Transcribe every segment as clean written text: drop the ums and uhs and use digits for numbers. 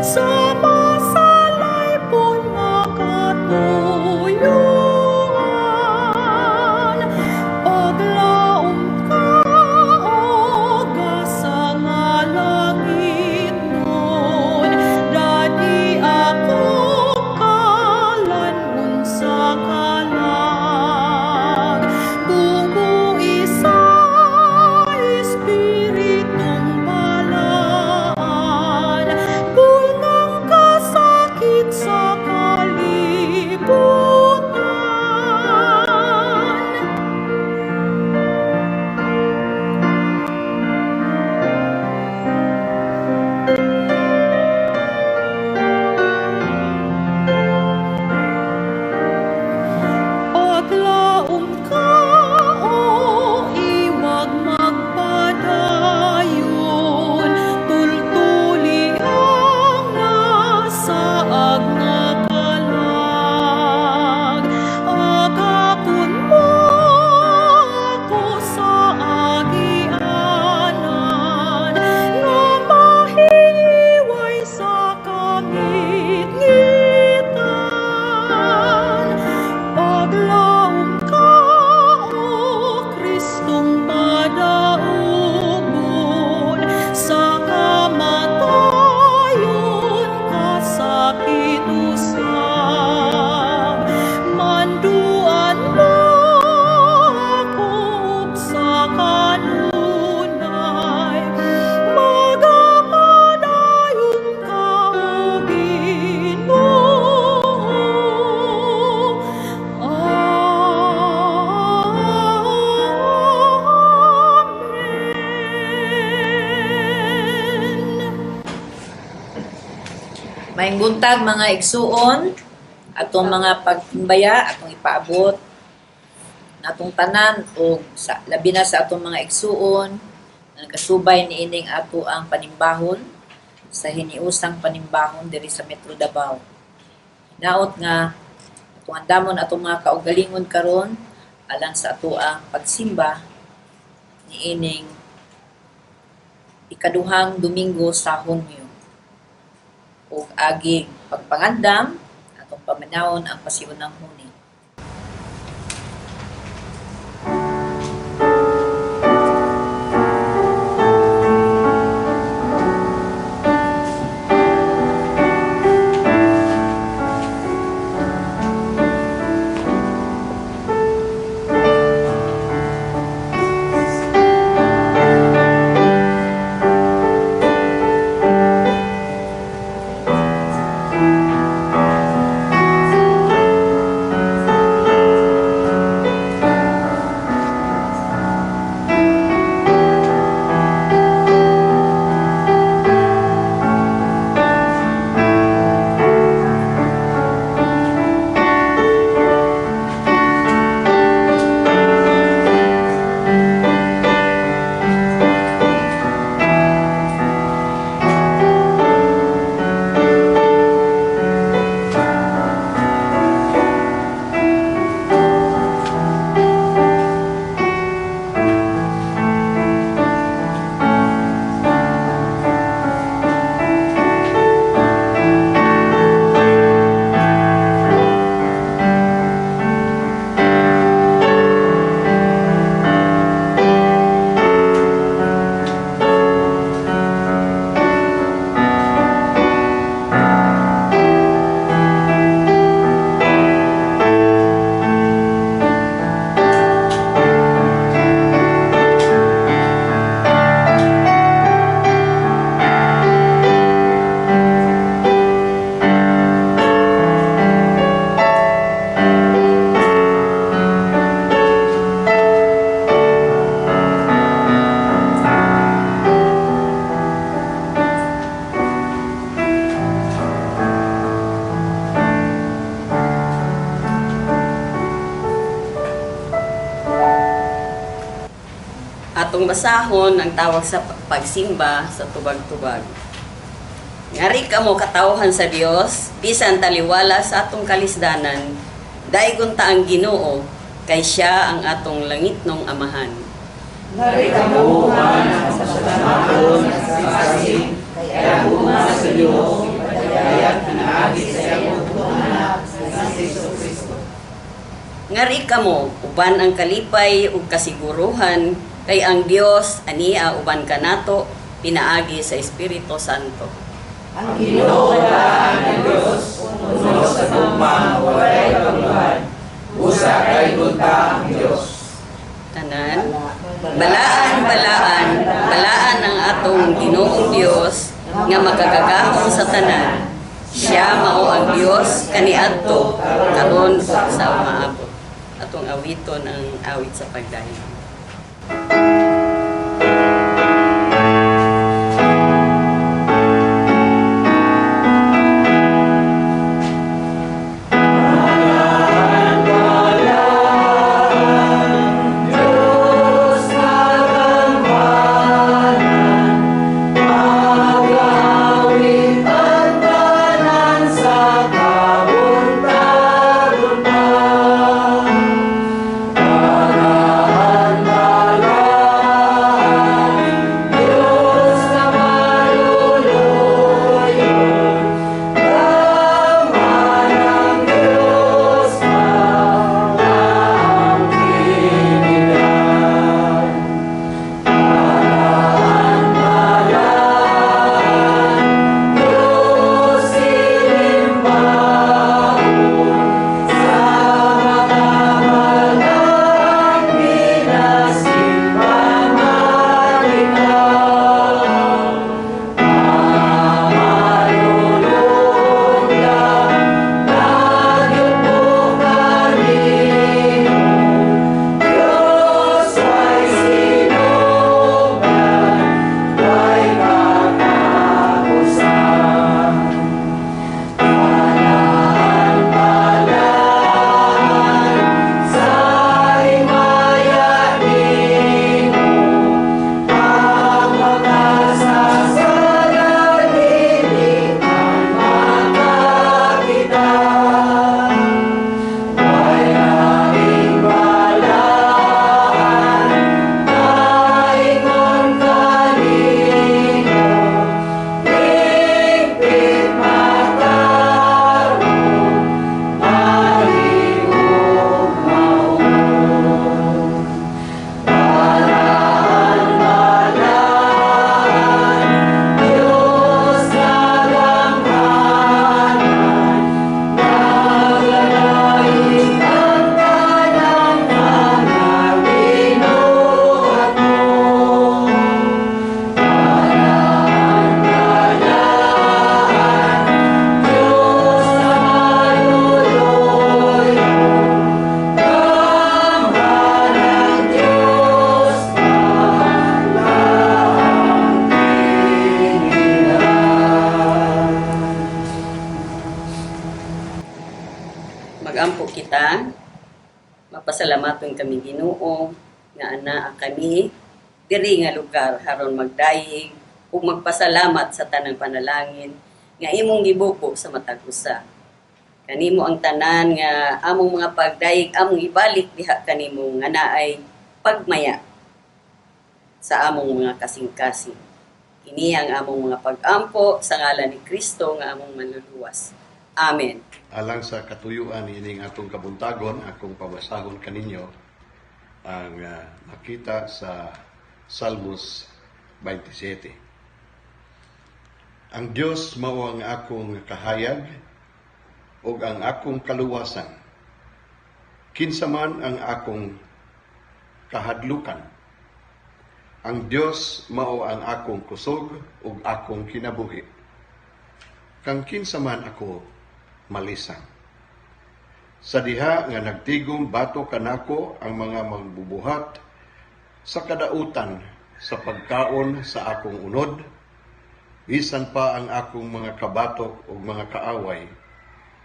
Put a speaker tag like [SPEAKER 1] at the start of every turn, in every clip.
[SPEAKER 1] Sa masalaypon nga katuyuan. Paglaom ka, o gasa nga langitnon, Dadi ako kalan-on sa kalag. Bumuhi sa Espiritong Balaan, Pulnang kasakit sa kalibutan. Paglaom ka, o iwag magpadayon, Tultuli ang nasaag nga kalag. Agakon mo ako sa agianan, Nga mahiway sa kangitngitan. Paglaom ka, o Kristong padaugon, Sa kamatayon kasakit usab. Manduan mo ako sa kanunay, Magapadayon ka, O Ginoo. Amen.
[SPEAKER 2] Maayong buntag, mga igsuon, atong mga pagtimbaya, atong ipaabot natong tanan o sa labi na sa atong mga igsuon na nagkasubay niining ato ang panimbahon sa hiniusang panimbahon diri sa Metro Davao. Hinaot nga atong andamon atong mga kaugalingon karon alang sa ato ang pagsimba niining ikaduhang Domingo sa Hunyo. Ug agig pagpangandam atong pamanawon ang pasiunang huni.
[SPEAKER 3] Atong basahon ang tawag sa pagsimba sa tubag-tubag. Ngari kamo, katawhan sa Dios, bisan taliwala sa atong kalisdanan, daygon ta ang Ginoo kay siya ang atong langitnong Amahan.
[SPEAKER 4] Ngari kamo nga nagpasalamaton sa Pasig, kay ang gugma sa Dios.
[SPEAKER 3] Ngari kamo uban ang kalipay ug kasiguruhan kay ang Dios ania uban kanato pinaagi sa Espiritu Santo.
[SPEAKER 4] Ang Ginoo balaan nga Dios, puno sa gugma nga walay katapusan. Usa kay unta ang Dios.
[SPEAKER 3] Tanan. Balaan, balaan, balaan ang atong Ginoong Dios nga makagagahom sa tanan. Siya mao ang Dios kaniadto karon ug sa umaabot. Atong awiton ang awit sa pagdayeg. Magampo kita, mapasalamaton kami Ginoo nga anaa kami diri nga lugar aron magdayeg ug magpasalamat sa tanang panalangin nga imong gibuko sa matag usa. Kanimo ang tanan nga among mga pagdayeg among ibalik diha kanimo nga naay pagmaya sa among mga kasing-kasing. Kini ang among mga pag-ampo sa ngalan ni Kristo nga among manluluwas. Amen.
[SPEAKER 5] Alang sa katuyuan ining atong kabuntagon, akong pabasahon kaninyo ang makita sa Salmos 27. Ang Dios mao ang akong kahayag ug ang akong kaluwasan. Kinsa man ang akong kahadlukan. Ang Dios mao ang akong kusog ug akong kinabuhi. Kang kinsa man ako malisang. Sa diha nga nagtigom batok kanako ang mga magbubuhat sa kadautan sa pagkaon sa akong unod, bisan pa ang akong mga kabatok ug mga kaaway,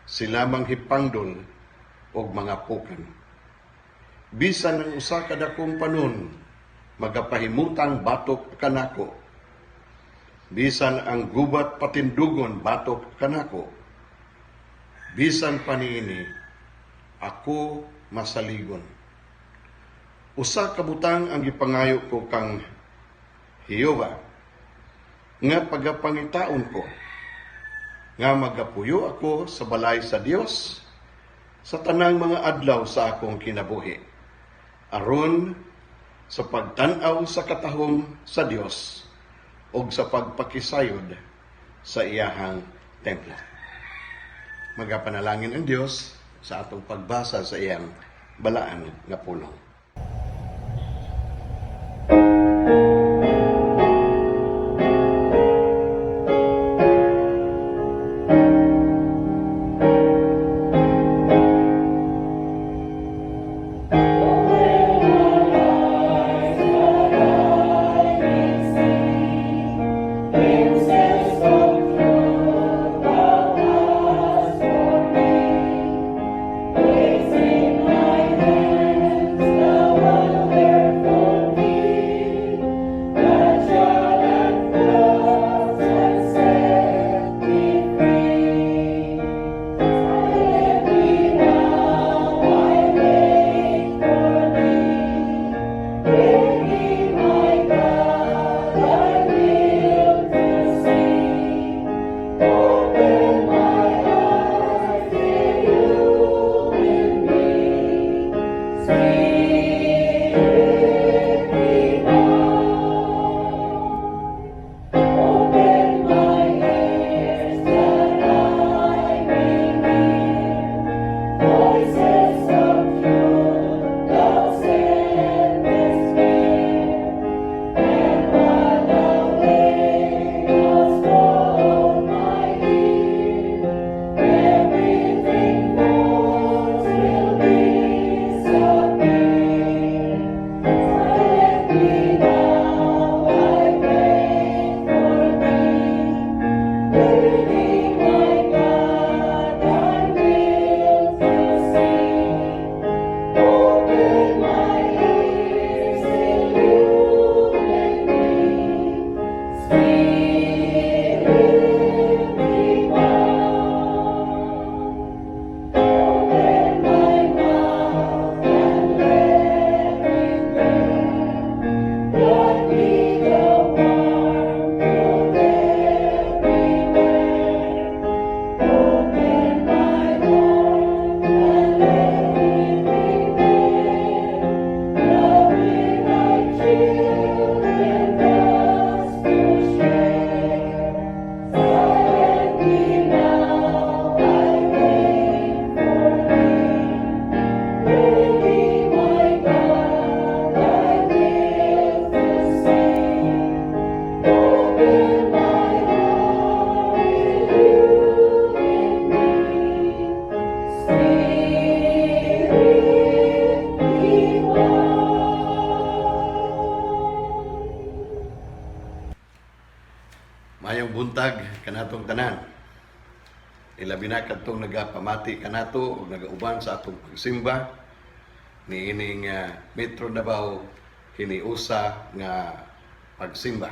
[SPEAKER 5] sila manghipangdol og mga pukan. Bisan ang usa ka dakong panon magapahimutang batok kanako. Bisan ang gubat patindugon batok kanako. Bisan pa niini, ako masaligon. Usa ka butang ang gipangayo ko kang Jehova nga pagapangitaon ko, nga magapuyo ako sa balay sa Dios sa tanang mga adlaw sa akong kinabuhi, aron sa pagtan-aw sa katahom sa Dios ug sa pagpakisayod sa iyahang templo. Magapanalangin ang Dios sa atong pagbasa sa iyang balaan nga pulong. Mayong buntag kanatong tanan. Ilabi na kadtong nagapamati kanato o nagauban sa atong pagsimba niining Metro Davao hiniusa nga pagsimba.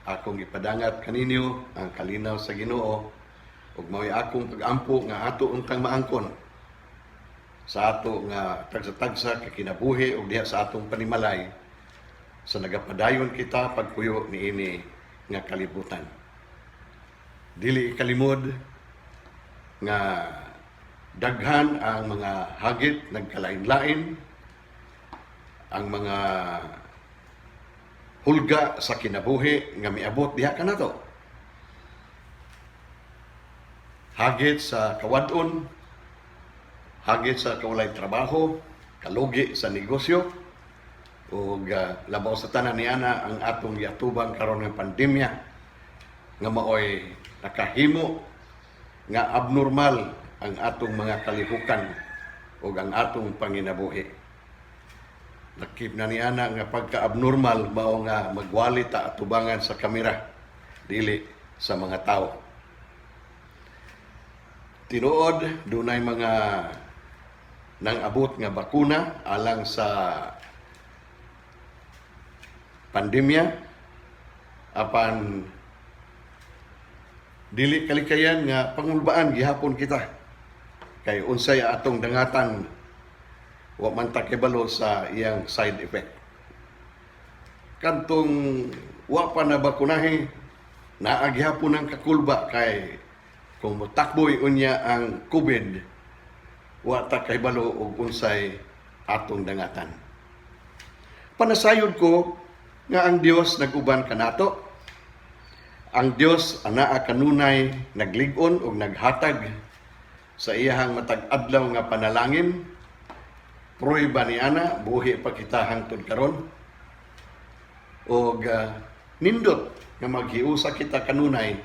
[SPEAKER 5] Akong ipadangat kaninyo ang kalinaw sa Ginoo ug mao'y akong pagampo nga ato untang maangkon sa ato nga tagsa-tagsa kakinabuhi ug diha sa atong panimalay sa nagapadayon kita pagpuyo niini nga kalibutan. Dili ikalimod nga daghan ang mga hagit nagkalain-lain, ang mga hulga sa kinabuhi nga miabot diha kanato. Hagit sa kawad-on, hagit sa kawalay trabaho, kalugi sa negosyo, ug labaw sa tanan niana ang atong giatubang karon nga pandemya nga maoy nakahimo nga abnormal ang atong mga kalihukan ug ang atong panginabuhi. Lakip na niana nga pagka-abnormal mao nga magwali ta atubangan sa kamera, dili sa mga tao. Tinuod, dunay mga nang abot nga bakuna alang sa pandemya, apan dili kalikayan nga pangulbaan gihapon kita kay unsay atong dangatan, wa man ta kibalo sa iyang side effect. Kadtong wa pa na bakunahi, naa gihapon ang kakulba kay kung motakboy unya ang COVID, Wa ta kahibalo og unsay atong dangatan. Panasayod ko nga ang Dios nag-uban kanato. Ang Dios anaa kanunay naglig-on og naghatag sa iyahang matag adlaw nga panalangin. Prueba ni ana, buhi pa kita hangtod karon. Og nindot nga maghiusa kita kanunay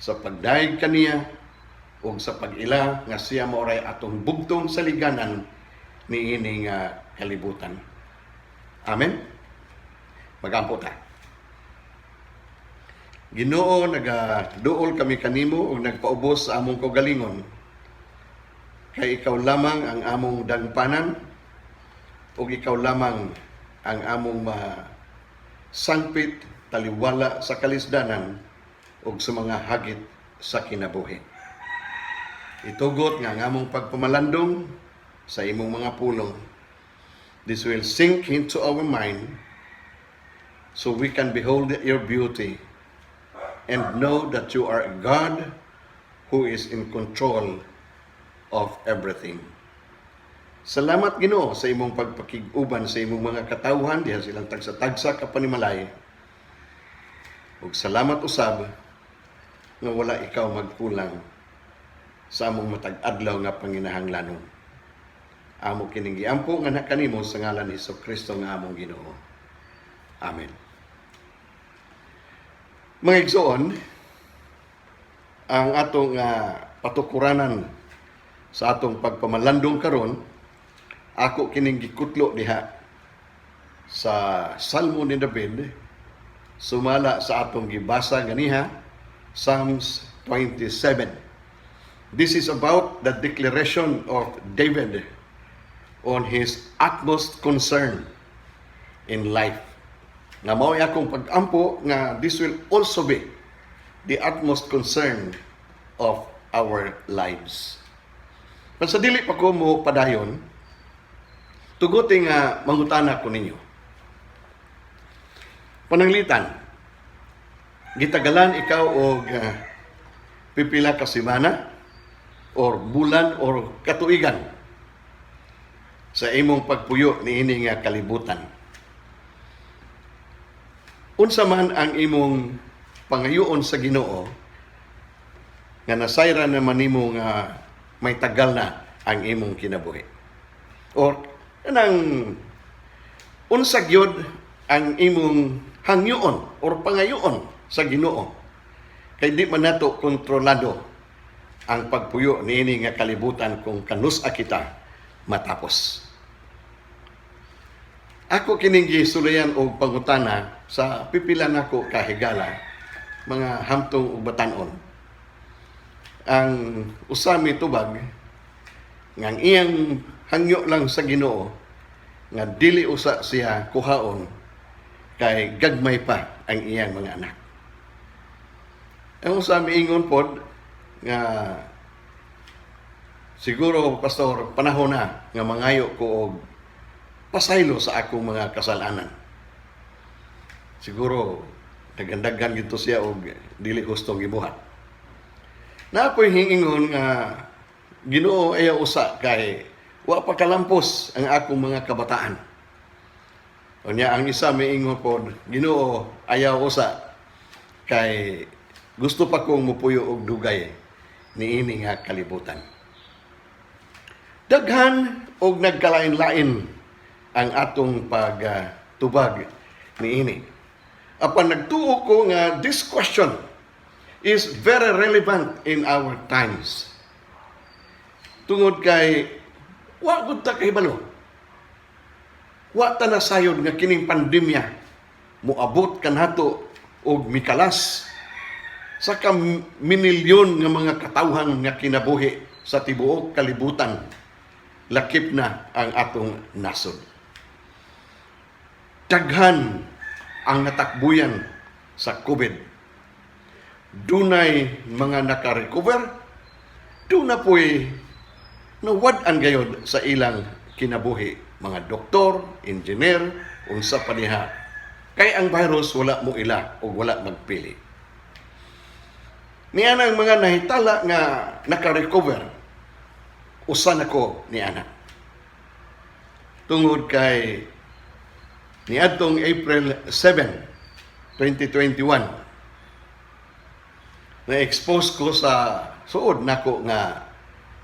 [SPEAKER 5] sa pagdayeg kaniya ug sa pag-ila nga siya maoray atong bugtong saliganan niini nga kalibutan. Amen. Magampo ta. Ginoo, nagaduol kami kanimo ug nagpaubos sa among kaugalingon. Kay ikaw lamang ang among dangpanan ug ikaw lamang ang among masangpit, taliwala sa kalisdanan ug sa mga hagit sa kinabuhi. Itugot nga ang among pagpamalandong sa imong mga pulong. This will sink into our mind so we can behold your beauty and know that you are a God who is in control of everything. Salamat, Ginoo, sa imong pagpakig-uban sa imong mga katawhan diha silang tagsa-tagsa ka panimalay. Ug salamat usab nga wala ikaw magkulang sa among matag adlaw nga panginahanglanon. Amo kining giampo nga kanimo sa ngalan ni Kristo nga among Ginoo. Amen. Mga igsoon, ang atong patukuranan sa atong pagpamalandong karon, ako kining gikutlo diha sa Salmo ni David, sumala sa atong gibasa ganiha, Psalms 27. This is about the declaration of David on his utmost concern in life. Nga mao akong pag-ampo nga this will also be the utmost concern of our lives. Pero sa dili pa ko mo padayon, tuguti nga mangutana ko ninyo. Pananglitan, gitagalan ikaw og pipila ka semana or bulan or katuigan sa imong pagpuyo niini nga kalibutan. Unsa man ang imong pangayoon sa Ginoo nga nasayran naman nimo nga may tagal na ang imong kinabuhi? Or kanang unsa gyud ang imong hangyoon or pangayoon sa Ginoo? Kay di man nato kontrolado ang pagpuyo niini nga kalibutan kung kanus-a kita matapos. Ako kining gisulayan og pangutana sa pipila nako kahigala, mga hamtong ug batan-on. Ang usa mitubag nga ang iyang hangyo lang sa Ginoo nga dili usa siya kuhaon kay gagmay pa ang iyang mga anak. Ang usa miingon pod nga siguro, "Pastor, panahon na nga mangayo ko og pasaylo sa akong mga kasalanan." Siguro daghan-daghan gito siya og dili hustong gibuhat. Naa poy miingon nga "Ginoo, ayaw usa kay wa pa kalampos ang akong mga kabataan." Unya ang isa miingon pod, "Ginoo, ayaw usa kay gusto pa kong mupuyo og dugay niini nga kalibutan." Daghan og nagkalain-lain ang atong pagtubag niini. Apan nagtuo ko nga this question is very relevant in our times. Tungod kay wa gud ta kahibalo. Wa ta nasayod nga kining pandemya moabot kanato og mikalas sa kaminilyon nga mga katawhan nga kinabuhi sa tibuok kalibutan, lakip na ang atong nasod. Daghan ang natakbuyan sa COVID. Dunay mga naka-recover, duna po'y nawad-an gayod sa ilang kinabuhi. Mga doktor, engineer, unsa pa diha. Kay ang virus wala mo ila o wala magpili. Niya ang mga nahitala nga naka-recover. Usa na ko ni ana. Tungod kay niadtong April 7, 2021, na-expose ko sa suod nako nga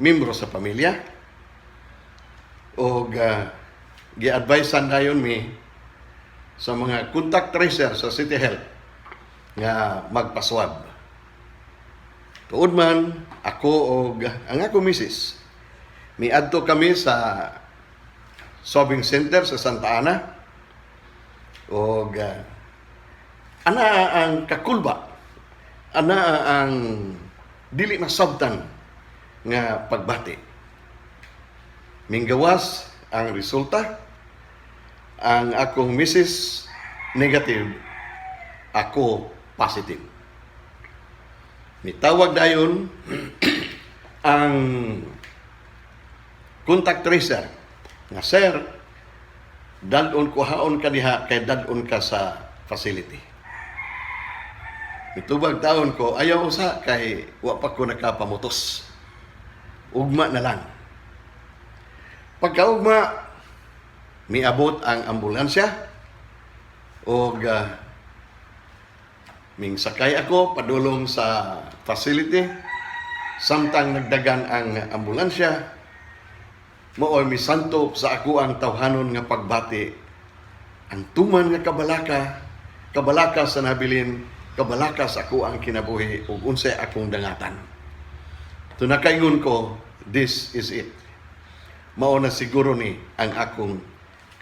[SPEAKER 5] membro sa pamilya og gi-advisean dayon mi sa mga contact tracer sa City Health nga magpa-swab. Tuod man, ako og ang ako misis, miadto kami sa swabbing center sa Santa Ana og ana ang kakulba, ana ang dili masabtan nga pagbati. Minggawas ang resulta, ang akong misis negative, ako positive. Mitawag dayon ang contact tracer nga, "Sir, dad-on, kuhaon ka diha kay dad-on ka sa facility." Mitubag taon ko, "Ayaw usa kay wa pa ko nakapamutos. Ugma na lang." Pagkaugma, miabot ang ambulansya og mingsakay ako padulong sa facility. Samtang nagdagan ang ambulansya, mao'y misantop sa ako ang tawhanon nga pagbati ang tuman nga kabalaka, kabalaka sa nabilin, kabalaka sa ako ang kinabuhi ug unsay akong dangatan. To nakaingon ko, "This is it. Mao na siguro ni ang akong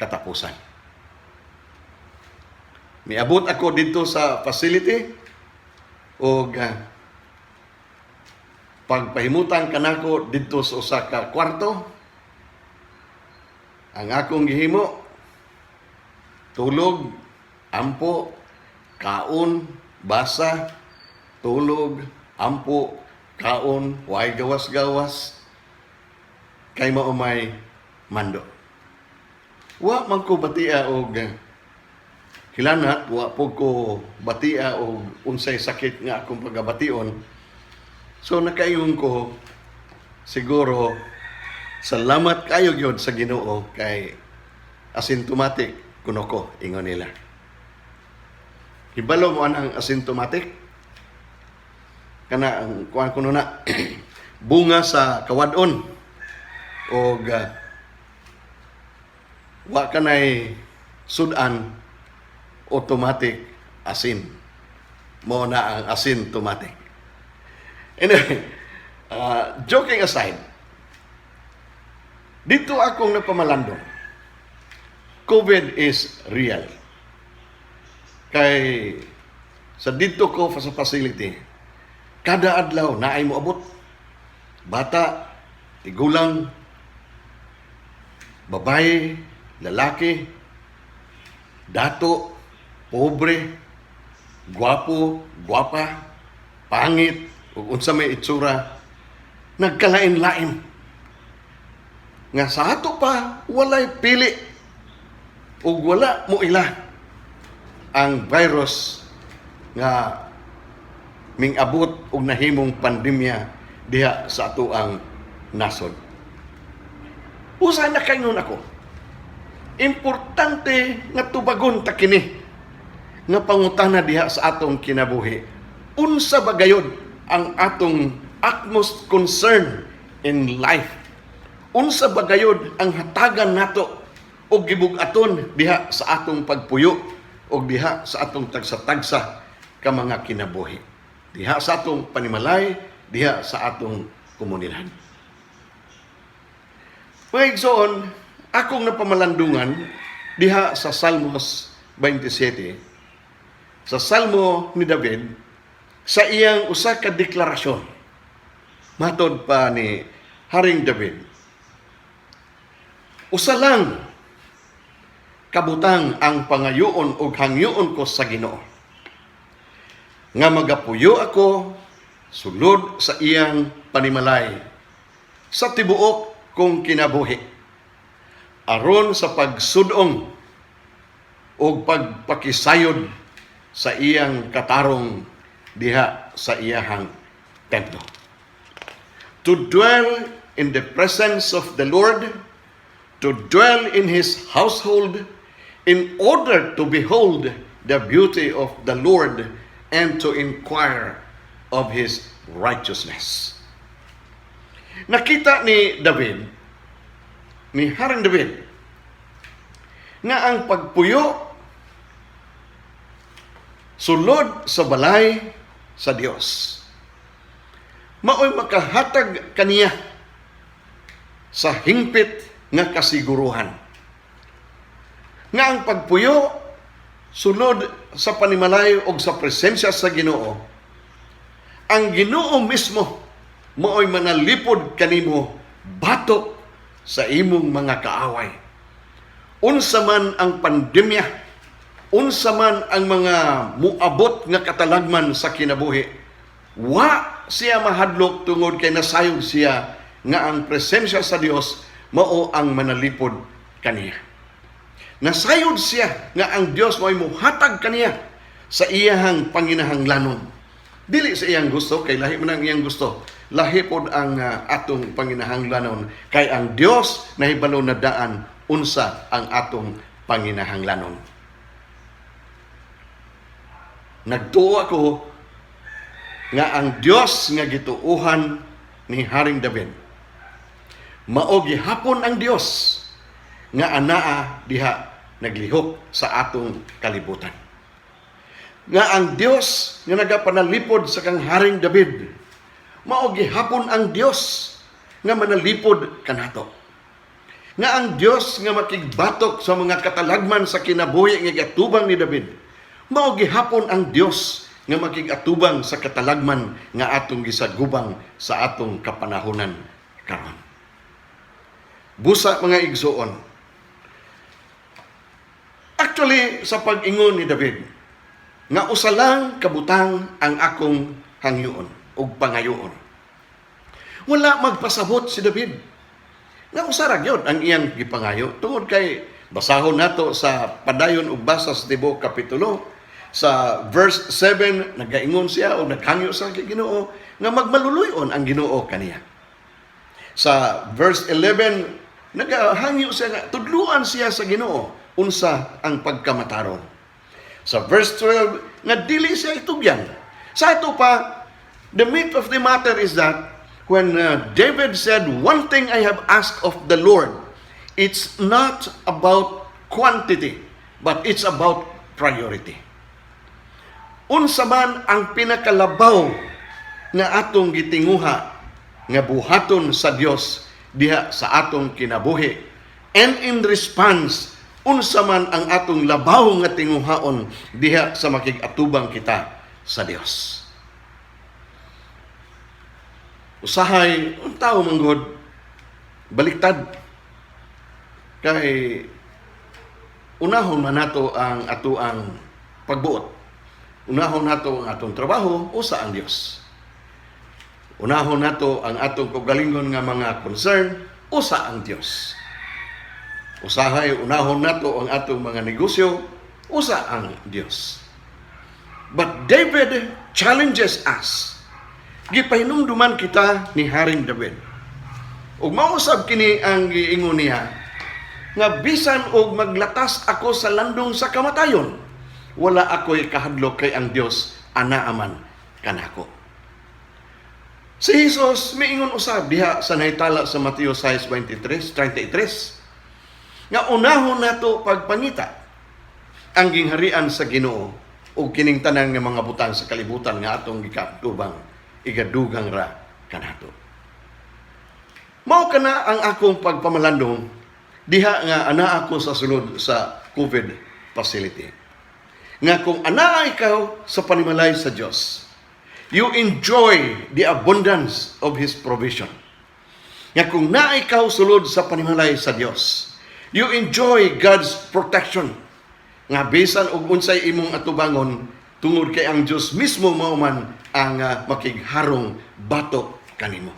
[SPEAKER 5] katapusan." Miabot ako dito sa facility og pagpahimutang kanako didto sa usa ka kwarto, ang akong gihimo, tulog, ampo, kaon, basa, tulog, ampo, kaon, way gawas-gawas kay mao may mando. Wa man ko batia og hilanat, wa po ko batia og unsay sakit nga akong pagabation. So nakaingon ko, siguro salamat kayo gyud sa Ginoo kay asymptomatic kuno ko, ingon nila. Hibalo mo anang asymptomatic? Kana ang kuan kuno na bunga sa kawad-on og wa ka nay sudan, automatic asin. Mo na ang asymptomatic. Anyway, joking aside, dito akong napamalandong. COVID is real. Kay sa dito ko sa facility, kada adlaw naay moabot. Bata, tigulang, babae, lalaki, dato, pobre, gwapo, gwapa, pangit, ug unsa may itsura, nagkalain-lain. Nga sa ato pa, walay pili ug wala mo ila ang virus nga ming-abot og nahimong pandemya diha sa ato ang nasod. Usa na kaingon ako, importante nga tubagon ta kini nga pangutana diha sa atong kinabuhi. Unsa ba gayod ang atong utmost concern in life? Unsa ba gayod ang hatagan nato og gibug-aton diha sa atong pagpuyo og diha sa atong tagsa-tagsa ka mga kinabuhi? Diha sa atong panimalay, diha sa atong komunidad. Mga igsoon, akong napamalandungan diha sa Salmos 27, sa Salmo ni David, sa iyang usa ka deklarasyon. Matod pa ni Haring David, "Usa lang kabutang ang pangayoon ug hangyoon ko sa Ginoo, nga magapuyo ako sulod sa iyang panimalay sa tibuok kong kinabuhi, aron sa pagsudong ug pagpakisayod sa iyang katarong diha sa iyahang templo." To dwell in the presence of the Lord, to dwell in His household, in order to behold the beauty of the Lord and to inquire of His righteousness." Nakita ni David, ni Haring David, nga ang pagpuyo sulod sa balay sa Dios mao'y makahatag kaniya sa hingpit nga kasiguruhan nga ang pagpuyo sulod sa panimalay o sa presensya sa Ginoo, ang Ginoo mismo mao'y manalipod kanimo batok sa imong mga kaaway. Unsa man ang pandemya, unsa man ang mga muabot nga katalagman sa kinabuhi, wa siya mahadlok tungod kay nasayod siya nga ang presensya sa Dios mao ang manalipod kaniya. Nasayod siya nga ang Dios mo'y muhatag kaniya sa iyahang panginahanglanon. Dili sa iyang gusto, kay lahi man ang iyang gusto. Lahi pod ang atong panginahanglanon, kay ang Dios nahibalo na daan unsa ang atong panginahanglanon. Nagtuo ako nga ang Dios nga gituuhan ni Haring David mao gihapon ang Dios nga anaa diha naglihok sa atong kalibutan. Nga ang Dios nga nagapanalipod sa kang Haring David mao gihapon ang Dios nga manalipod kanato. Nga ang Dios nga makigbatok sa mga katalagman sa kinabuhi nga giatubang ni David mao gihapon ang Dios nga makig-atubang sa katalagman nga atong gisagubang sa atong kapanahonan karon. Busa, mga igsuon, actually, sa pag-ingon ni David nga usa lang kabutang ang akong hangyoon ug pangayoon, wala magpasabot si David nga usa ra gyud ang iyang gipangayo, tungod kay basahon nato sa padayon ug basa sa tibuok kapitulo. Sa verse 7, nagaingon siya o naghangyo sa kay Ginoo nga magmaluluyon ang Ginoo kaniya. Sa verse 11, nagahangyo siya nga tudluan siya sa Ginoo unsa ang pagkamataron. Sa verse 12, nga dili siya itugyan. Sa ato pa, the meat of the matter is that when David said, "One thing I have asked of the Lord," it's not about quantity, but it's about priority. Unsa man ang pinakalabaw nga atong gitinguha nga buhaton sa Dios diha sa atong kinabuhi, and in response, unsa man ang atong labaw nga tinguhaon diha sa makig-atubang kita sa Dios? Usahay ang tao manggod baliktad, kay unahon man nato ang atoang pagbuot. Unahon nato ang atong trabaho usa ang Dios. Unahon nato ang atong kaugalingon nga mga concern usa ang Dios. Usahay unahon nato ang atong mga negosyo usa ang Dios. But David challenges us. Gipahinumduman kita ni Haring David. Ug mausab kini ang giingon niya nga bisan og maglatas ako sa landong sa kamatayon, wala ako'y kahadlok kay ang Dios anaa man kanako. Si Jesus miingon usab diha sa nahitala sa Mateo 6:23, 33 nga unahon nato pagpangita ang gingharian sa Ginoo ug kining tanan nga mga butang sa kalibutan nga atong gikatubang igadugang ra kanato. Mao kana ang akong pagpamalandong diha nga anaa ako sa sulod sa COVID facility. Nga kung anaa ikaw sa panimalay sa Dios, you enjoy the abundance of His provision. Nga kung naa ikaw sulod sa panimalay sa Dios, you enjoy God's protection. Nga bisan og unsay imong atubangon, tungod kay ang Dios mismo mao man ang makigharong batok kanimo.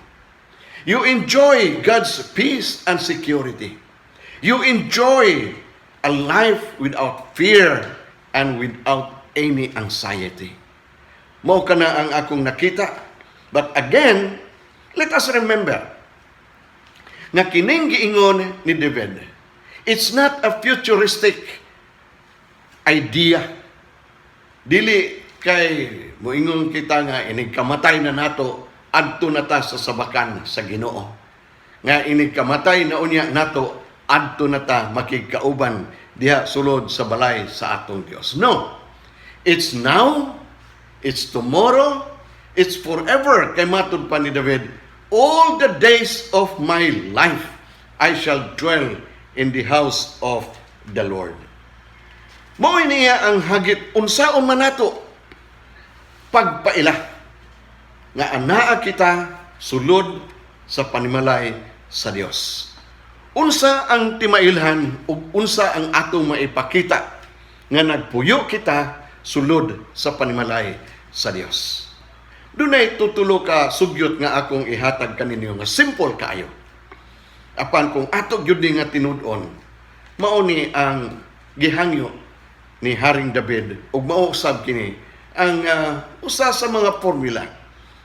[SPEAKER 5] You enjoy God's peace and security. You enjoy a life without fear and without any anxiety. Mao kana ang akong nakita. But again, let us remember, Nga kining giingon ni David, it's not a futuristic idea. Dili kay moingon kita nga inig kamatay na nato, adto na ta sa sabakan sa Ginoo. Nga inig kamatay na unya nato, adto na ta makigkauban diha sulod sa balay sa atong Dios. No. It's now, it's tomorrow, it's forever. Kay matud pa ni David, "All the days of my life I shall dwell in the house of the Lord." Mao niya ang hagit unsaon man nato pagpaila nga anaa kita sulod sa panimalay sa Dios. Unsa ang timailhan ug unsa ang atong maipakita nga nagpuyo kita sulod sa panimalay sa Dios? Dunay tutulo ka sugyot nga akong ihatag kaninyo nga simple kaayo. Apan kung ato gyud ni nga tinud-on, mao ni ang gihangyo ni Haring David ug mao usab kini ang usa sa mga formula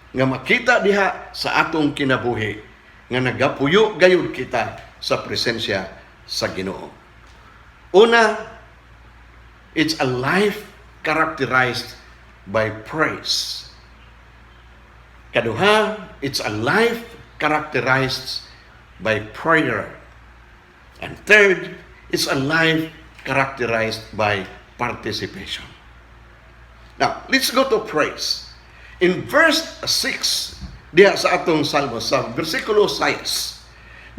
[SPEAKER 5] nga makita diha sa atong kinabuhi nga nagapuyo gayud kita sa presensya sa Ginoo. Una, it's a life characterized by praise. Kaduha, it's a life characterized by prayer. And third, it's a life characterized by participation. Now, let's go to praise. In verse 6, diha sa atong salmo, sa versikulo 6,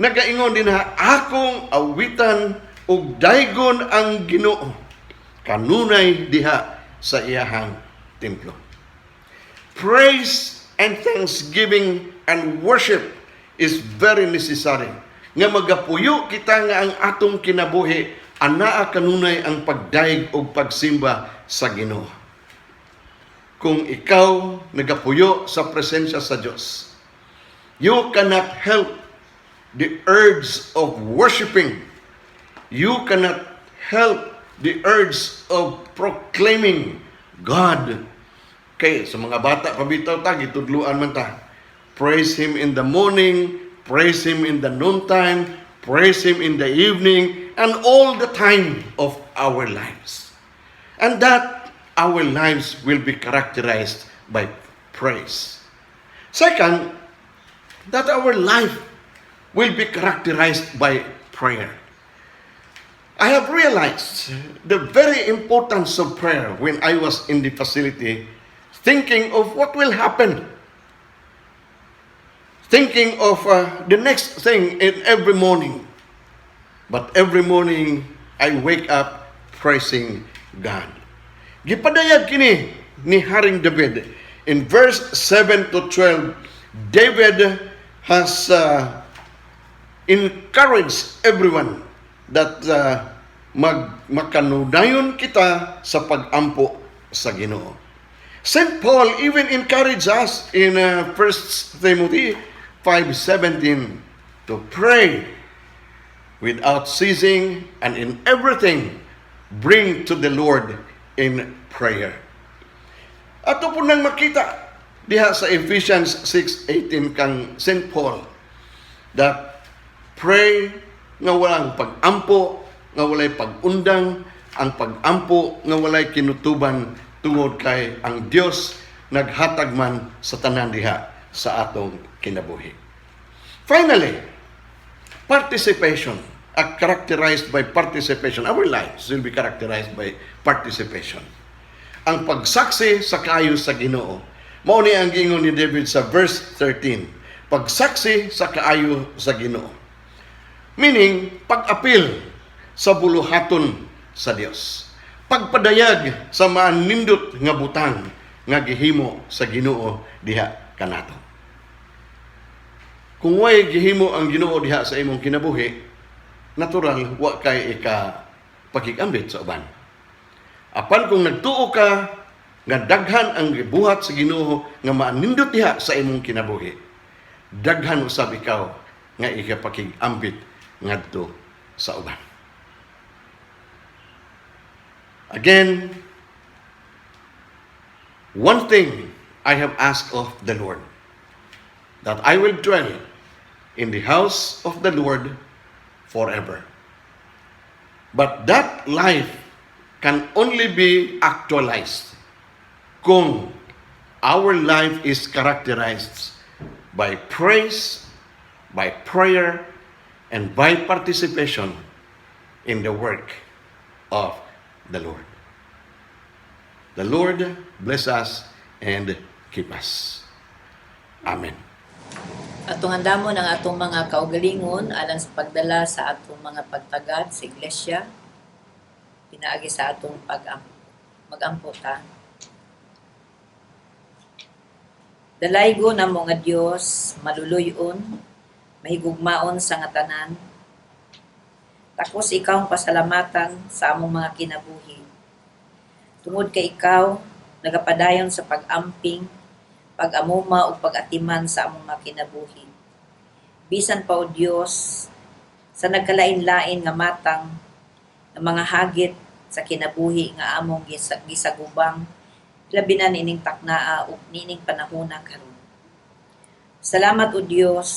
[SPEAKER 5] nagaingon din na, "Akong awitan ug daygon ang Ginoo kanunay diha sa iyahang templo." Praise and thanksgiving and worship is very necessary. Nga magapuyo kita nga ang atong kinabuhi anaa kanunay ang pagdayeg ug pagsimba sa Ginoo. Kung ikaw nagapuyo sa presensya sa Dios, you cannot help the urge of worshiping. You cannot help the urge of proclaiming God. Kay sa mga bata pa bitaw ta, gitudluan man ta. Praise Him in the morning, praise Him in the noontime, praise Him in the evening, and all the time of our lives. And that our lives will be characterized by praise. Second, that our life will be characterized by prayer. I have realized the very importance of prayer when I was in the facility, thinking of what will happen. Thinking of the next thing in every morning. But every morning, I wake up praising God. Gipadayag kini ni Haring David. In verse 7 to 12, David has encouraged everyone that makanunayon kita sa pagampo sa Ginoo. St. Paul even encouraged us in 1 Timothy 5:17 to pray without ceasing and in everything bring to the Lord in prayer. Ato po nang makita diha sa Ephesians 6:18 kang St. Paul that pray nga walang pag-ampo, nga walay pag-undang, ang pag-ampo nga walay kinutuban tungod kay ang Dios naghatag man sa tanan diha sa atong kinabuhi. Finally, participation, characterized by participation. Our lives will be characterized by participation. Ang pagsaksi sa kaayo sa Ginoo. Mao ni ang giingon ni David sa verse 13. Pagsaksi sa kaayo sa Ginoo. Meaning, pag-apil sa buluhaton sa Dios. Pagpadayag sa maanindot nga butang nga gihimo sa Ginoo diha kanato. Kung way gihimo ang Ginoo diha sa imong kinabuhi, natural wa kay ika pakigambit sa uban. Apan kung nagtuo ka nga daghan ang gibuhat sa Ginoo nga maanindot diha sa imong kinabuhi, daghan usab ikaw nga ikapakigambit ngadto sa uban. Again, "One thing I have asked of the Lord, that I will dwell in the house of the Lord all the days of my life." in the house of the Lord forever. But that life can only be actualized kung our life is characterized by praise, by prayer, and by participation in the work of the Lord. The Lord bless us and keep us. Amen.
[SPEAKER 2] Atong andamon ang atong mga kaugalingon alang sa pagdala sa atong mga pagtagad sa iglesia, pinaagi sa atong pag-ampo. Mag-ampo ta. Dalaygo namo nga Dios, maluluy-on, mahigugmaon sa nga tanan. Takos ikaw ang pasalamatan sa among mga kinabuhi. Tungod kay ikaw nagapadayon sa pag-amping, pag-amuma ug pag-atiman sa among mga kinabuhi. Bisan pa, o Dios, sa nagkalain-lain nga matang nga mga hagit sa kinabuhi nga among gisagubang, labi na niining taknaa ug niining panahona karon. Salamat, o Dios,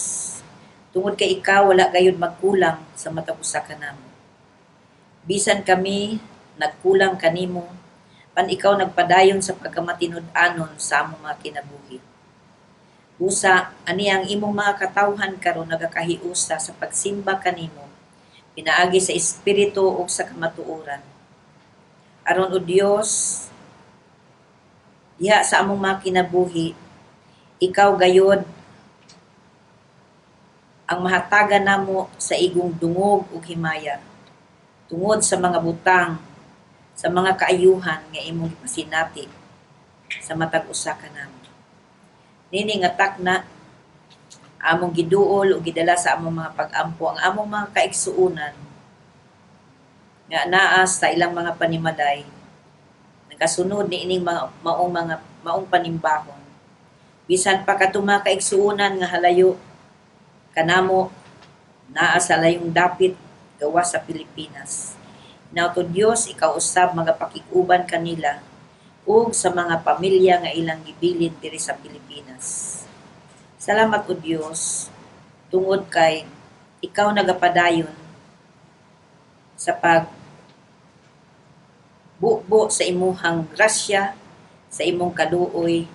[SPEAKER 2] tungod kay ikaw wala gayud magkulang sa matag usa kanamo. Bisan kami nagkulang kanimo, pan ikaw nagpadayon sa pagkamatinud-anon sa among mga kinabuhi. Busa, ani ang imong mga katawhan karon nagakahiusa sa pagsimba kanimo, pinaagi sa espiritu ug sa kamatuoran. Aron, o Dios, diha sa among mga kinabuhi, ikaw gayod ang mahatagan namo sa igong dungog ug himaya tungod sa mga butang, sa mga kaayuhan nga imong gipasinati sa matag usa kanamo. Nini nga takna, among giduol ug gidala sa among mga pag-ampo ang among mga kaigsuonan nga naa sa ilang mga panimalay, nagasunod niining mga maong mga maong panimbahon. Bisan pa kadtong mga kaigsuonan nga halayo kanamo, naa sa layong dapit gawas sa Pilipinas. Hinaut, O Dios, ikaw usab magapakig-uban kanila ug sa mga pamilya nga ilang gibilin diri sa Pilipinas. Salamat, O Dios, tungod kay ikaw nagapadayon sa pag bubo sa imuhang grasya, sa imong kaluoy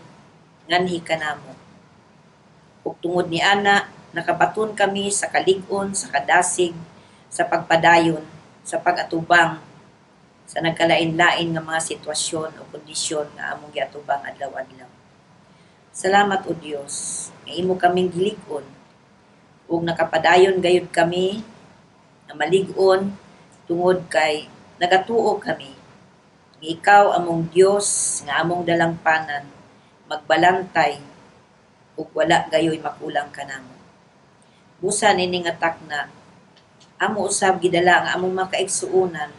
[SPEAKER 2] nganhi kanamo. Ug tungod ni ana, nakabaton kami sa kalig-on, sa kadasig, sa pagpadayon, sa pag-atubang sa nagkalain-lain nga mga sitwasyon o kondisyon nga among giatubang adlaw-adlaw. Salamat, O Dios, nga imo kaming gilig-on ug nakapadayon gayud kami nga malig-on tungod kay nagatuo kami nga ikaw, among Dios nga among dalangpanan, magbalantay ug wala gayoy makulang kanamo. Busa nini nga takna, amo usab gidala ang among mga kaigsuonan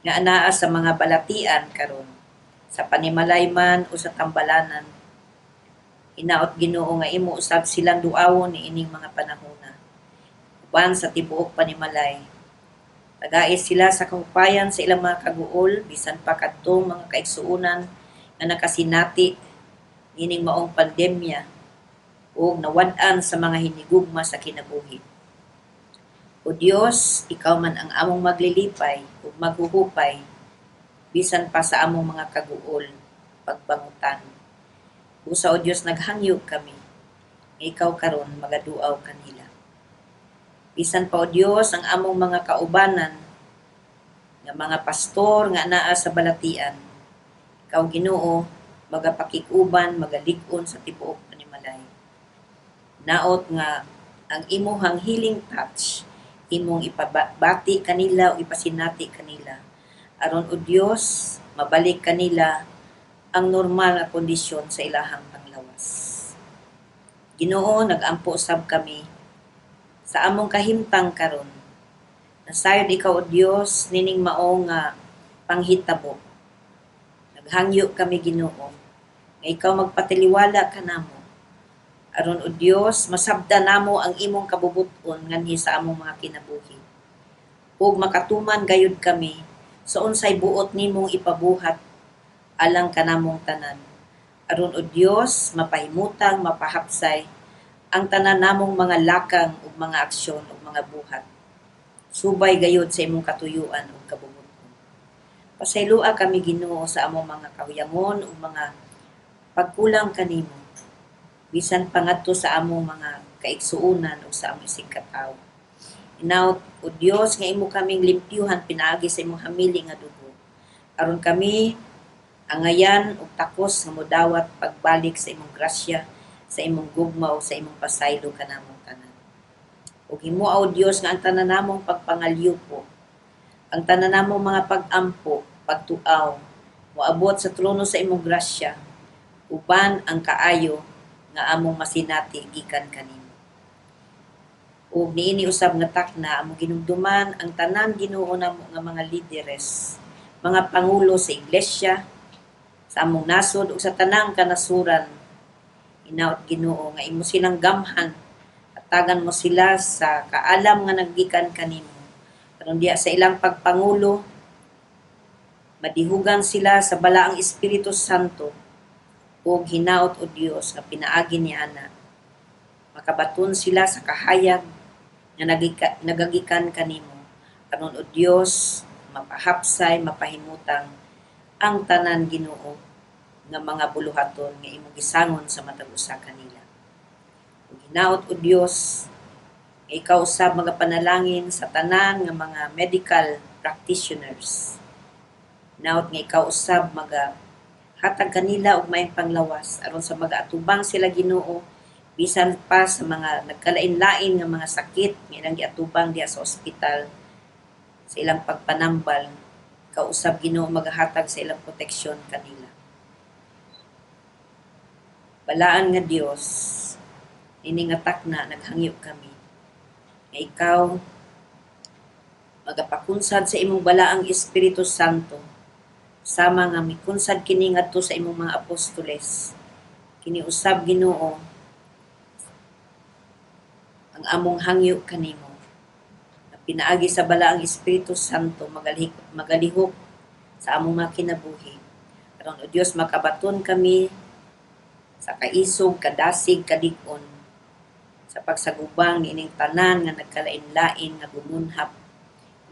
[SPEAKER 2] nga anaa sa mga balatian karon, sa panimalay man o sa tambalanan. Hinaot, Ginoo, nga imo usab silang duawon niining mga panahona. Uban sa tibuok panimalay, tagais sila sa kahupayan sa ilang mga kaguol, bisan pa kadtong mga kaigsuonan nga nakasinati niining maong pandemya ug nawad-an sa mga hinigugma sa kinabuhi. O Dios, ikaw man ang among maglilipay ug maghuhupay bisan pa sa among mga kaguol, pagbangutan. Busa, O Dios, naghangyo kami nga ikaw karon magaduaw kanila. Bisan pa, O Dios, ang among mga kaubanan nga mga pastor nga naa sa balatian, ikaw, Ginoo, magapakig-uban, magalig-on sa tibuok panimalay. Naot nga ang imuhang healing touch imong ipabati kanila o ipasinati kanila aron, O Dios, mabalik kanila ang normal nga kondisyon sa ilahang panglawas. Ginoo, nagampo sab kami sa among kahimtang karon. Nasayod ikaw, O Dios, nining mao nga panghitabo. Naghangyo kami, Ginoo, nga ikaw magpatiliwala kanamo aron, O Dios, masabdan namo ang imong kabubut-on nganhi sa among mga kinabuhi ug makatuman gayud kami sa unsay buot nimong ipabuhat alang kanamong tanan aron, O Dios, mapahimutang, mapahapsay Ang tanan namong mga lakang ug mga aksyon ug mga buhat subay gayud sa imong katuyuan ug kabubut-on. Pasayloa kami, Ginoo, sa among mga kahuyangon ug mga pagkulang kanimo, bisan pa ngadto sa among mga kaigsuonan ug sa among isigkatawo. Hinaot, o Dios, nga imo kaming limpyuhan pinaagi sa imong hamili nga dugo, aron kami angayan og takos nga modawat pagbalik sa imong grasya, sa imong gugma ug sa imong pasaylo kanamong tanan. Ug himoa, o Dios, nga ang tanan namong pagpangalyupo, ang tanan namong mga pag-ampo, pagtuaw, moabot sa trono sa imong grasya, uban ang kaayo nga among masinati gikan kanimo. Ug niini usab nga takna, among ginumduman ang tanan, Ginoo, namo nga mga lideres, mga pangulo sa iglesia, sa among nasod ug sa tanang kanasuran. Hinaot, Ginoo, nga imo silang gamhan, hatagan mo sila sa kaalam nga naggikan kanimo. Aron diha sa ilang pagpangulo, madihugan sila sa Balaang Espiritu Santo, ug hinaot, o Dios, nga pinaagi ni ana makabaton sila sa kahayag nga nagagikan kanimo, aron, o Dios, mapahapsay, mapahimutang ang tanan, Ginoo, nga mga buluhaton nga imong gisangon sa matag usa kanila. Ug hinaot, o Dios, nga ikaw usab magapanalangin sa tanan nga mga medical practitioners. Hinaot nga ikaw usab maga hatag kanila og maayong panglawas aron sa magaatubang sila, Ginoo, bisan pa sa mga nagkalain-lain nga mga sakit nga ilang giatubang diha sa ospital sa ilang pagpanambal. Ikaw usab, Ginoo, magahatag sa ilang proteksyon kanila. Balaan nga Dios, ini nga takna naghangyo kami nga ikaw magapakunsad sa imong Balaang Espiritu Santo, sama nga mikunsad kini ngadto sa imong mga apostoles. Kini usab, Ginoo, ang among hangyo kanimo, na pinaagi sa Balaang Espiritu Santo magalihok, magalihok sa among mga kinabuhi, aron, o Dios, makabaton kami sa kaisog, kadasig, kalig-on sa pagsagubang niining tanan nga nagkalain-lain nga gumunhap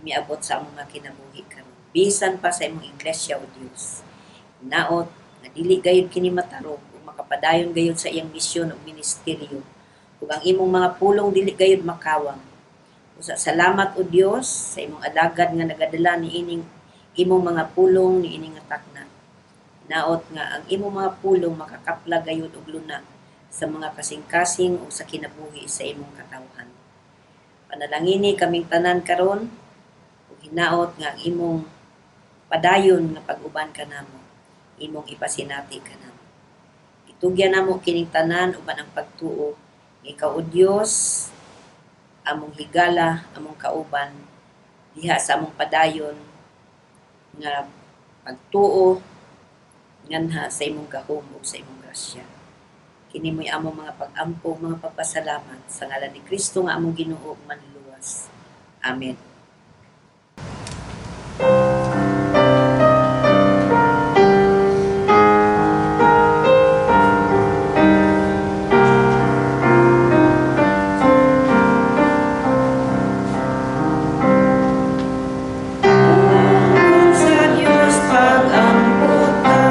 [SPEAKER 2] miabot sa among mga kinabuhi karon, bisan pa sa imong iglesia, o Dios. Hinaot nga dili gayud kini matarog ug makapadayon gayud sa iyang misyon ug ministeryo, ug ang imong mga pulong dili gayud makawang. Usa salamat, o Dios, sa imong alagad nga nagadala niining imong mga pulong niining nga takna. Hinaot nga ang imong mga pulong makakapla gayud og luna sa mga kasing-kasing ug sa kinabuhi sa imong katawhan. Panalangini kaming tanan karon ug hinaot nga ang imong padayon nga pag-uban kanamo, imong ipasinati kanamo. Itugyan namo kining tanan uban ang pagtuo nga ikaw, o Dios, among higala, among kauban diha sa among padayon nga pagtuo nganha sa imong gahom ug sa imong grasya. Kini mo'y among mga pag-ampo, mga pagpasalamat sa ngalan ni Kristo nga among Ginoo ug Manluluwas. Amen. Sa Diyos pag-ampo ta,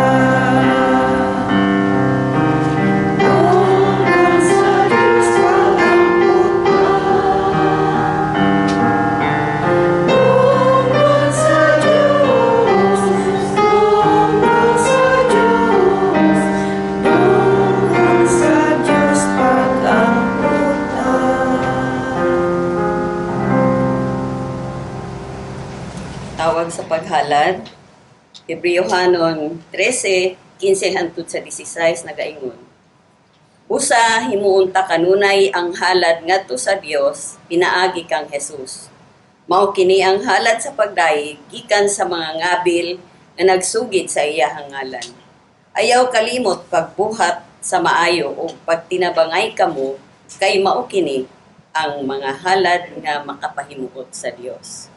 [SPEAKER 2] Tungkol sa Diyos pag-ampo ta, Tungkol sa Diyos, tungkol sa Diyos, tungkol sa Diyos pag-ampo ta.
[SPEAKER 3] Tawag sa paghalad, Hebreohanon 13:15 hangtod sa 16 nagaingon. Usa himuon ta kanunay ang halad ngadto sa Dios pinaagi kang Jesus. Mao kini ang halad sa pagdayeg gikan sa mga ngabil nga nagsugid sa iyahang ngalan. Ayaw kalimot pagbuhat sa maayo ug pagtinabangay kamo, kay mao kini ang mga halad nga makapahimuot sa Dios.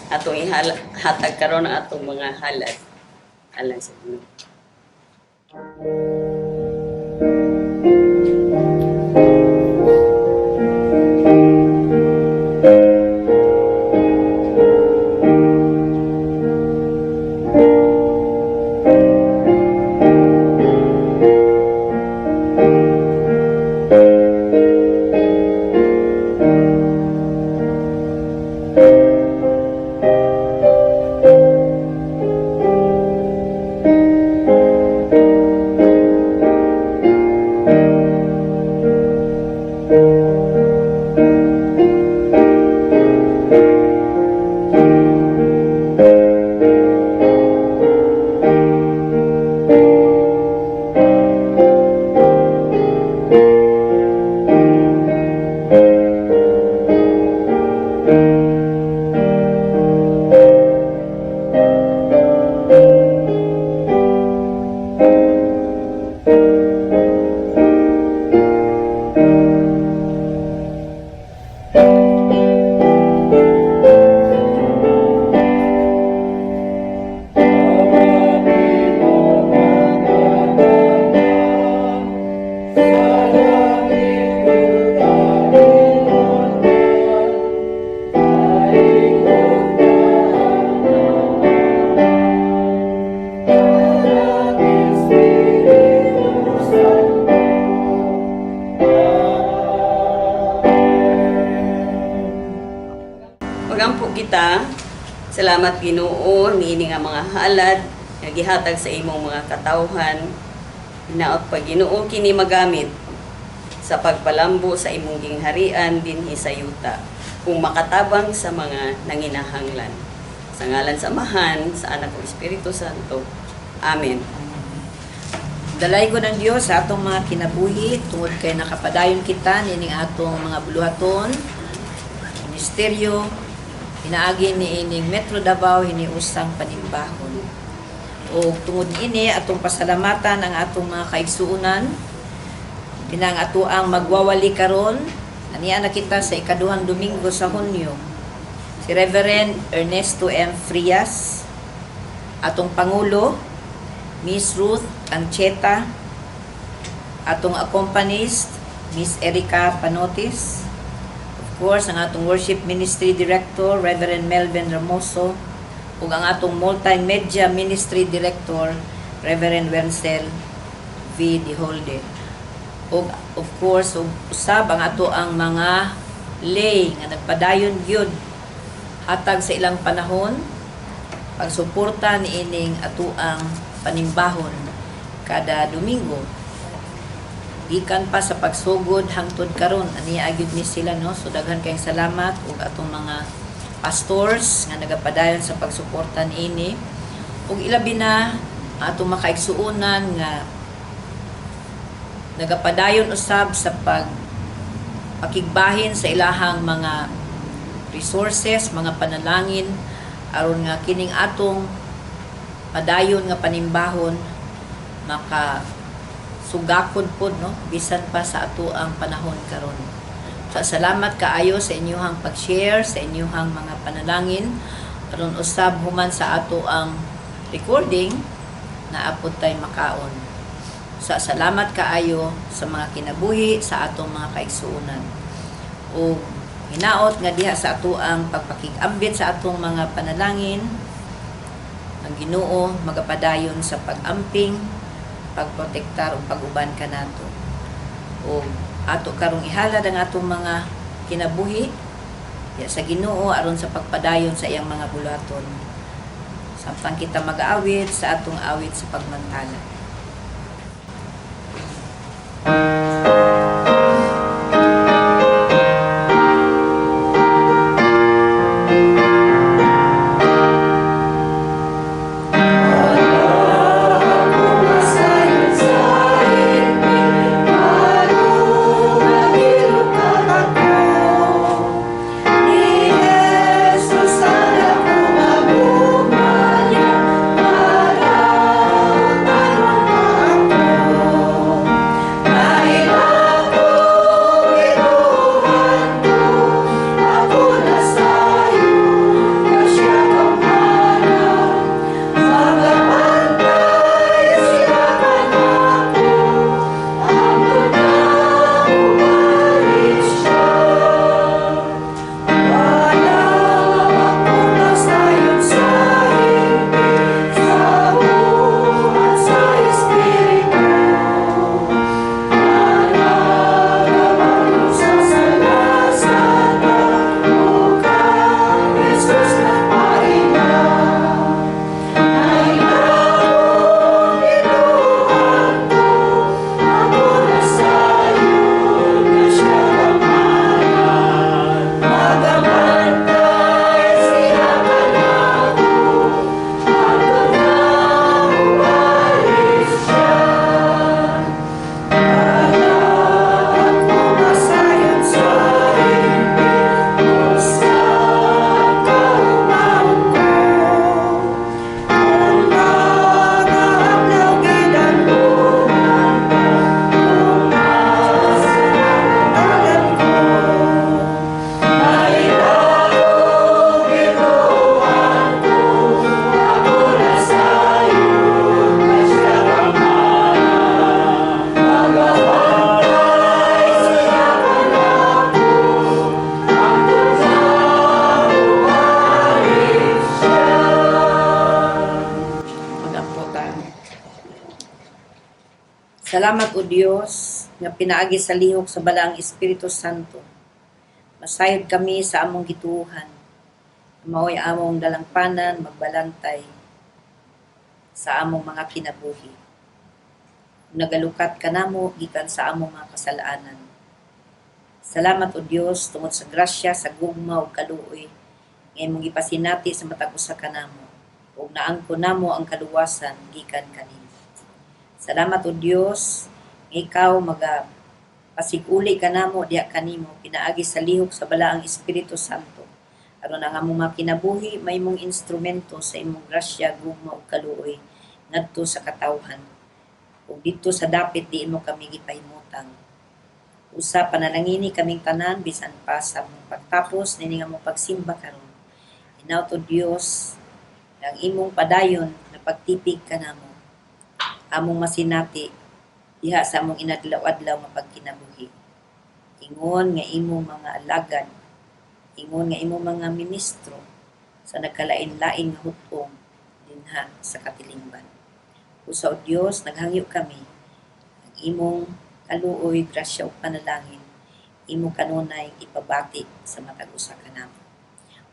[SPEAKER 3] Atong ihatag karon ang atong mga halad alang sa Ginoo. kita. Salamat, Ginoo, niini nga mga halad nga gihatag sa imong mga katawhan. Hinaot pa, Ginoo, kini magamit sa pagpalambo sa imong gingharian dinhi sa yuta kung makatabang sa mga nanginahanglan. Sa ngalan sa Amahan, sa Anak ug Espiritu Santo. Amen.
[SPEAKER 2] Dalaygon ang Dios sa atong mga kinabuhi tungod kay nakapadayon kita nining atong mga buluhaton, ministeryo, pinaagi niining Metro Davao hiniusang panimbahon. O tungod niini, atong pasalamatan ang atong mga kaigsuonan pinang atoang magwawali karon. Ania na kita sa ikaduhang Domingo sa Hunyo. Si Reverend Ernesto M. Frias, atong pangulo, Miss Ruth Ancheta, atong accompanist, Miss Erica Panotis, of course, ang atong worship ministry director, Reverend Melvin Ramoso, ug ang atong multimedia ministry director, Reverend Wenzel V. Diholde. Ug of course, ug usab ang ato ang mga lay nga nagpadayon gyud, hatag sa ilang panahon, pagsuporta niining atoang panimbahon kada Domingo gikan pa sa pagsugod hangtod karon. Ania gyud ni sila, no? So daghan kayong salamat ug atong mga pastors nga nagapadayon sa pagsuporta niini, ug ilabi na ang atong makaigsuonan nga nagapadayon usab sa pag pakigbahin sa ilahang mga resources, mga panalangin, aron nga kining atong padayon nga panimbahon maka sugakod pod, no, bisan pa sa ato ang panahon karon. Sa salamat kaayo sa inyuhang pag-share, sa inyuhang mga panalangin, aron usab human sa ato ang recording naa pod tay makaon. Sa salamat kaayo sa mga kinabuhi sa atong mga kaigsuonan. O hinaot nga diha sa ato ang pagpakigambit sa atong mga panalangin, ang Ginoo magapadayon sa pag-amping, pagprotektar ug pag-uban kanato. O ato karong ihalad ang atong mga kinabuhi ya sa Ginoo aron sa pagpadayon sa iyang mga buluhaton. Samtang kita mag-aawit sa atong awit sa pagmantala. Mag-ampo ta. Salamat, O Dios, nga pinaagi sa lihok sa Balaang Espiritu Santo, masayod kami sa among gituohan. Mao'y among dalangpanan magbalantay sa among mga kinabuhi. Nagalukat kanamo gikan sa among mga kasalanan. Salamat, O Dios, tungod sa grasya, sa gugma ug kaluoy nga imong gipasinati sa matag usa kanamo ug naangkon namo ang kaluwasan gikan kanimo. Salamat, O Dios, nga ikaw maga pasig-uli kanamo diha kanimo pinaagi sa lihok sa Balaang Espiritu Santo aron ang among mga kinabuhi mahimong instrumento sa imong grasya, gugma ug kaluoy ngadto sa katawhan ug didto sa dapit diin mo kami gipahimutang. Usa panalangini kaming tanan bisan pa sa among pagtapos nining among pagsimba karon. Hinaut, O Dios, ang imong padayon na pagtipig kanamo among masinati diha sa among inadlaw-adlaw nga pagkinabuhi. Ingon nga imong mga alagad, ingon nga imong mga ministro sa nagkalain-lain nga hut-ong dinha sa katilingban. Usa, O Dios, naghangyo kami ang imong kaluoy, grasya ug panalangin imo kanunay ipabati sa matag usa kanamo.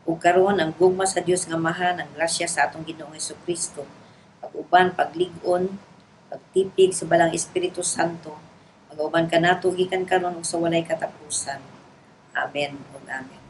[SPEAKER 2] Ug karon, ang gugma sa Dios nga Amahan, ang grasya sa atong Ginoong Kristo, pag-uban, paglig-on, pagtipig sa Balaang Espiritu Santo, magauban kanato gikan karon ug sa walay katapusan. Amen ug amen.